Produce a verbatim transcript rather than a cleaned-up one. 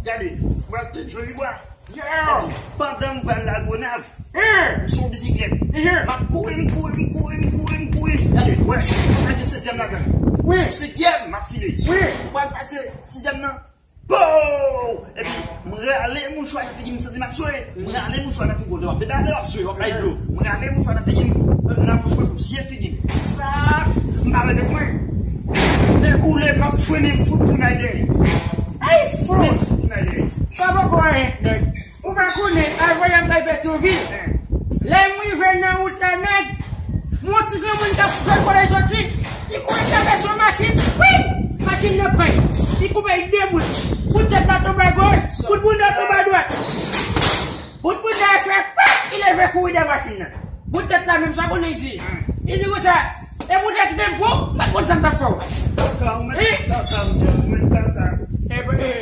Gade, mwen te joli bwa. Pandan m pral Lagonav, m sou yon bisiklèt. M ap kouri, m kouri, m kouri, m kouri, m kouri. Gade, wè, si pa gen setyèm ladan. Sou senkyèm, m ap file. M pral pase sizyèm nan. Pow! Epi, m rale mouchwa nan figi m, m santi m ap swe. M rale mouchwa nan figi w, lè w ap pedale, w ap swe, w ap bay dlo. M rale mouchwa nan figi m, nan mouchwa pou zye figi m. Sa, m pa wè tèt mwen. Dekoule, m ap frennen, m fout tounen dèyè. Ay, fout tounen dèyè. Pa poko anyen, nèg. Ou pa konnen, al voye m bay Petyonvil. Lè m rive nan wout la, nèg, m wè yon ti granmoun k ap fè kole soti. Li kouri travèse yon machin. Wi! Machin nan pran li. Li koupe l de bout. Bout tèt la tonbe agoch, bout bounda tonbe adwat. Bout bounda a fè pèp, li leve kouri dèyè machin nan. Bout tèt la menm, sa konnen li di. Li di konsa, e bout tèt menm pou, m pa t konn sa m t ap fè w. Kaka, ou mèt kaka, ou mèt kaka. E, e,